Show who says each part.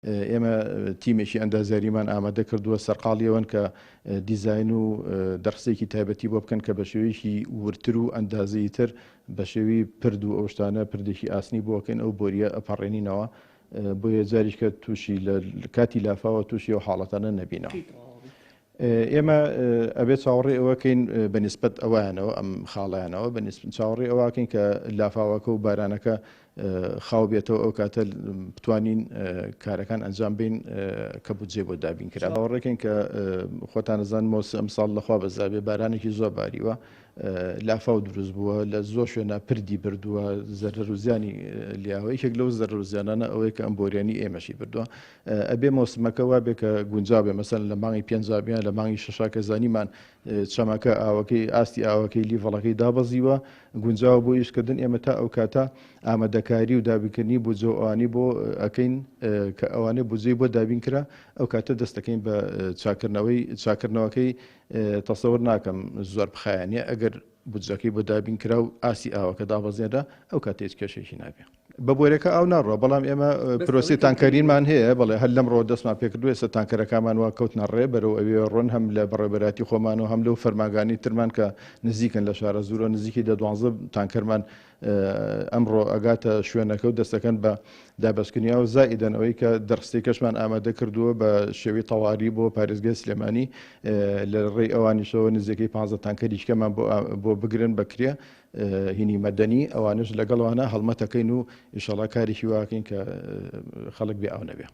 Speaker 1: ئێمە تیمێکی ئەندازیاریمان ئامادە کردووە سەرقاڵی ئەوەن کە دیزاین و دەرخسێکی تایبەتی بۆ بکەن کە بە شێوەیەکی وردتر و ئەندازەییتر بە شێوەی پرد و ئەو شتانە پردێکی ئاسنی بۆ ئەکەین ئەو بۆریە ئەپەڕێنینەوە بۆیە جاریشکە تووشی لە کاتی لافاوە تووشی ئەو حاڵەتانە نەبینەوە. ئێمە ئەبێ چاوەڕێی ئەوە کەین بە نیسبەت ئەویانەوە ئەم خاڵیانەوە بە نیسبەت چاوەڕێی ئەوەکەین کە لافاوەکە و بارانەکە خاو بێتەوە ئەو کاتە بتوانین کارەکان ئەنجام بین کە بودجێ بۆ دابین کرا باوەڕێکین کە خۆتان ئەزان مۆس ئەمساڵ لەخوا بەزابێ بارانێکی زۆر باریوە لافاو دروست بووە لە زۆر شوێنە پردی بردووە زەرەر و زیانی لیاوە یەکێک لەو زەرەر و زیانانە ئەوەیە کە ئەم بۆریانی ئێمەشی بردووە ئەبێ مەوسمەکە وابێ کە گونجاو بێ مەسەلەن لە مانگی پێنجا بێ لە مانگی شەشا کە زانیمان چەمەکە ئاوەکەی ئاستی ئاوەکەی لیڤڵەکەی دابەزیوە گونجاوە بۆ ئیشکردن ئێمە تا ئەو کاتە ئامادەکاری و دابینکردنی بودجە و ئەوانەی بۆ ئەکەین کە ئەوانەی بودجەی بۆ دابین کرا ئەو کاتە دەست دەکەین بە چاکردنەوەی چاکردنەوەکەی تەسەور ناکەم زۆر بخایەنێ ئەگەر بودجەکەی بۆ دابین کرا و ئاستی ئاوەکە دابەزێنرا ئەو کاتە هیچ کێشەیەکی نابێ. بە بۆرەکە ئاو ناڕوا بەڵام ئێمە پرۆسەی تانکەرینمان هەیە بەڵێ هەر لەمڕۆ دەستمان پێکردووە ئێستا تانکەرەکانمان وا کەوتنە ڕێ بەرەو ئەوێ ڕۆن هەم لە بەڕێوەبەرایەتی خۆمان و هەم لەو فەرمانگانەی ترمان کە نزیکن لە شارەزوورەوە نزیکی دە دوانزە تانکەرمان ئەمڕۆ ئەگاتە شوێنەکە و دەستەکەن بە دابەشکردنی ئاو زائیدەن ئەوەی کە دەرخستەی ئامادە کردووە بە شێوەی تەواری بۆ پارێزگای سلێمانی لە ڕێی ئەوانیشەوە نزیکەی 15 تانکەری کەمان بۆ بگرن بەکرێ هینی مەدەنی ئەوانش لەگەڵوانە هەڵمەتەکەین و ئیشەڵا کارێکی واکەین کە خەڵک بێ ئاو نەبێ.